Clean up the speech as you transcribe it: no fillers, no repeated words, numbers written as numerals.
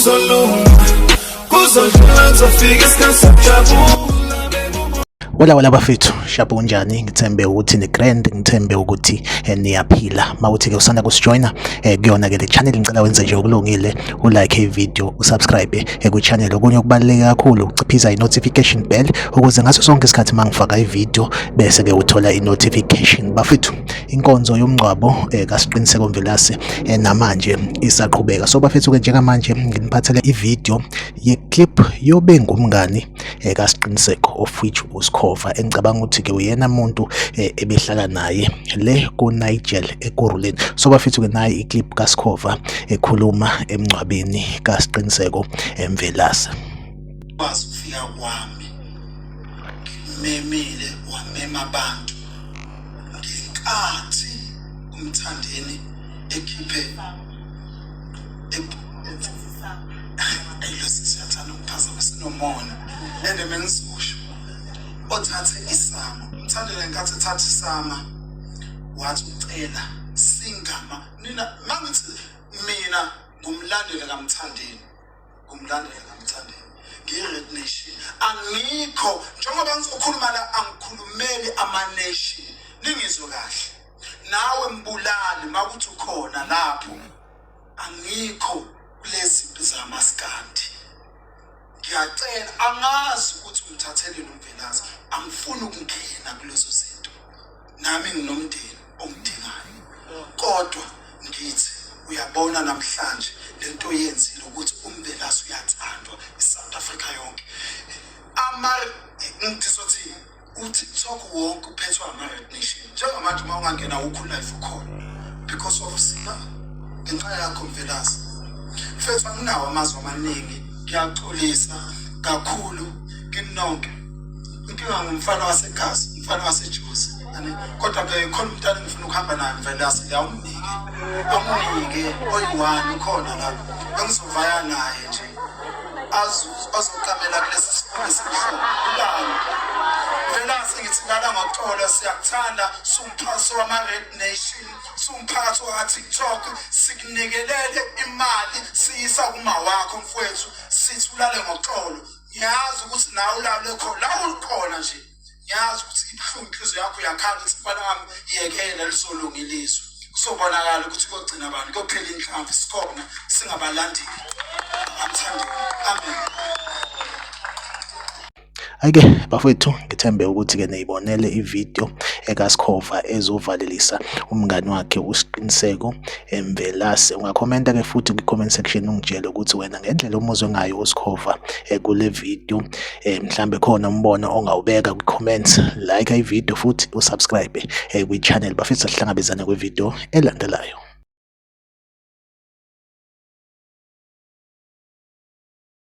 Kuzolunga, kuzodlula, kuzofika isikhathi sokujabula. Wala wala bafethu, shapo kunjani? Ngithembe ukuthi ni grand, ngithembe ukuthi niyaphila. Mawuthi ke usanda kusijoina kuyona ke le channel, ngicela wenze nje okulungile, ulike i-video, usubscribe ku-channel. Okunye okubaluleke kakhulu uciphisa i-notification bell ukuze ngaso sonke isikhathi mangifaka i-video bese ke uthola i-notification. Bafethu, inkonzo yomngcwabo kaSiqiniseko Mvelase namanje isaqhubeka. So bafethu ke njengamanje nginiphathele i-video ye-clip yobe ngumngani kaSiqiniseko, of which uSkhova, engicabanga ukuthi ke uyena muntu ebehlala naye le ku-Nigel Ekurhuleni. So bafethu ke nayi i-clip kaSkhova ekhuluma emngcwabeni kaSiqiniseko Mvelase. Kwazi ukufika kwami ngimemile, wamema abantu ngenkathi uMthandeni ekhiphe. Ayi, lo sisi uyathanda ukuphazamisa, unomona and mengizosho othathe isama uMthandeni ngenkathi ethatha isama wathi ucela singama nina. Mangithi mina ngumlandeli kaMthandeni, ngumlandeli kaMthandeni, ngiyi-Red Nation. Angikho njengoba ngizokhuluma la, angikhulumeli ama-nation, ningizwe kahle. Nawe mbulali, makuthi ukhona lapho, angikho kulezi mpi zamaskandi. Ngiyacela, angazi ukuthi umthatheleni uMvelase, angifuni ukungena kulezo zinto, nami nginomndeni ongidingayo, kodwa ngithi uyabona namhlanje lento yenzile ukuthi uMvelase uyathandwa iSouth Africa yonke. Ama ngizothi uTikTok wonke uphethwe ama-Red Nation njengamanje. Uma ungangena ukhu live ukhona because of sina, ngenxa yakho Mvelase. Mfethu, anginawo amazwi amaningi, ngiyaxolisa kakhulu kini nonke. Inkinga ngumfana wasegazi, umfana waseJozi ani, kodwa ke khona umntana engifuna ukuhamba naye. Mvelase, ngiyawumnike, awumnike oyi-one ukhona la engizovaya naye nje azoqamela kulesi sikhulu esimhlophe. Ubani? Mvelase, ngithi lala ngoxolo, siyakuthanda, sumphathi wama-Red Nation, sumphathi waka-TikTok. Sikunikelele imali siyisa kuma wakho mfowethu, sithi ulale ngoxolo. Ngiyazi ukuthi nawe ulale khona la ukhona nje, ngiyazi ukuthi ibuhlungu inhliziyo yakho, uyakhala ukuthi mfana wami yekela, lizolunga ilizwe, kuzobonakala ukuthi kuyogcina abantu, kuyophela inhlamvu. Sikhona singabalandeli aMthandeni. Amen. Ake bafowethu, ngithembe ukuthi-ke niyibonele ividiyo ekaSkhova ezovalelisa umngani wakhe uSiqiniseko Mvelase. Ungakhomenta-ke futhi kwi-comment section ungitshele ukuthi wena ngendlela omuzwe ngayo uSkhova kule video, mhlambe khona umbono ongawubeka kwi-comments. Like ividiyo futhi usubscribe kwi-channel. Bafethu, sihlangabezane kwividiyo elandelayo.